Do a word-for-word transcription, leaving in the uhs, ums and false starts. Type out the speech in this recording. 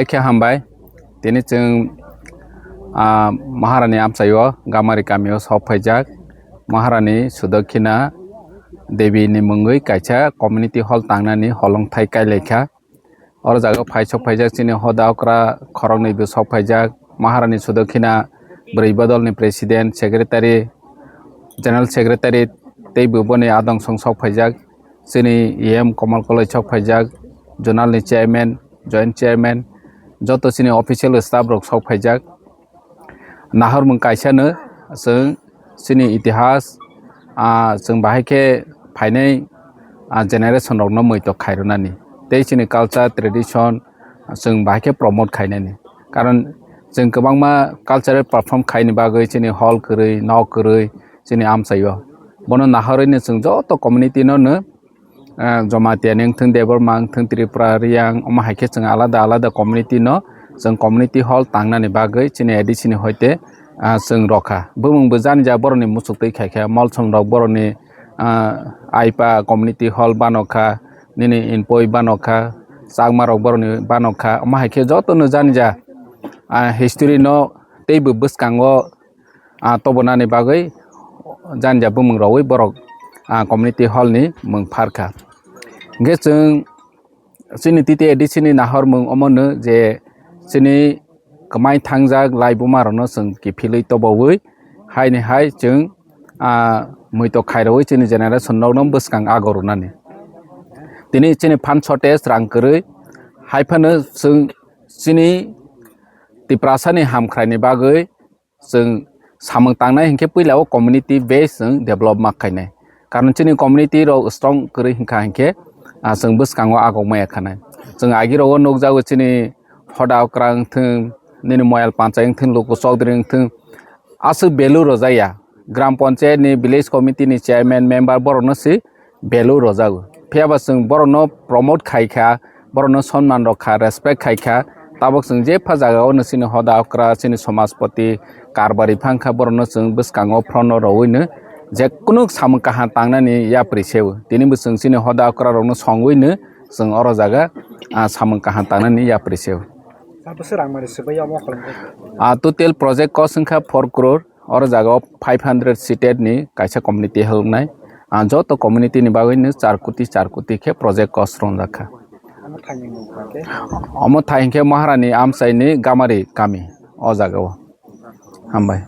Khe hambai. Tini chwng, ah, Maharani amchaio Gamari kamio sok phaijak. Maharani Sudakhina Devi ni mungwi kaisa community hall tangnani holongthai kailaikha. Oro jaga phai sok phaijak chini hoda okra khoroknwi bo sok phaijak. Maharani Sudakhina bwrwi bodolni president, secretary, general secretary tei bo boni adong song sok phaijak. Chini E M Komal Koloi sok phaijak, zonal ni chairman, joint chairman, joto chini official staff rok sok phaijak. Nahormung kaisa no chwng chini itihas, ah, chwng bahai khe phainai, ah, generation rokno muitok khairwnani tei chini culture, tradition chwng bahai khe promote khainani. Karon chwng kwbangma cultural perform khaini bagwi chini hall kwrwi, nok kwrwi chini amchaio. Bono nahorwi no chwng joto community no no, ah, Jamatia ni wngthung, Debbarma wngthung, Tripura, Riyang, omo hai khe chwng alada alada community no chwng community hall tangnani bagwi chini A D C ni hoite, ah, chwng rokha. Bumung bo jani ja borokni muchuk twi khai kha, Molsom rok borokni, ah, Aipa community hall bano kha, nini Inpoi bano kha, Chakma rok borokni bano kha, omo hai khe joto no jani ja, ah, history no tei bo bwskango ah, tobonani bagwi jani ja bumung rogwi borok, ah, community hall ni mung pharkha. Hingkhe chwng chini T T A D C ni nahor mung omo no je chini kwmai thangjak laibuma rokno chwng kiphilwi tobowi haini hai chwng, ah, muitok khairogwi chini generation rokno bwskang ago rwnani. Tini chini phan shortage rang kwrwi hai phano chwng chini Tiprasa ni hamkrai ni bagwi chwng samung tangnai hinkhe puila o community base chwng develop ma khainai. Karon chini community rok strong kwrwi hinkha hinkhe, ah, chwng bwskango agok maya khanai. Chwng agi rogo nukjago chini hoda okra wngthung, nini moyal panchai wngthung, luku chokdri wngthung, aswk value rwjakya. Gram panchayat ni village committee ni chairman member borokno se value rwjago. Phiya ba chwng borokno promote khai kha, borokno sonman rok kha, respect khai kha. Tabok chwng jepha jagao no chini hoda okra, chini somajpoti, karbari phang kha, borokno chwng bwskango front o rowui no je kunu samung kaham tangnani yapri seo. Tini bo chwng chini hoda okra rokno songwi no chwng oro jaga, ah, samung kaham tangnani yapri seo. Tabukhe rang mani swbai omo kholong khe. Ah, total project cost wngkha four crore. Oro jaga o five hundred seated ni kaisa community helpnai. Ah, joto community ni bagwi no char koti, char koti khe project cost rwngjak kha. Omo thai ni mung kha khe? Omo thai hinkhe Maharani amchai ni Gamari kami o jaga o. Hambai.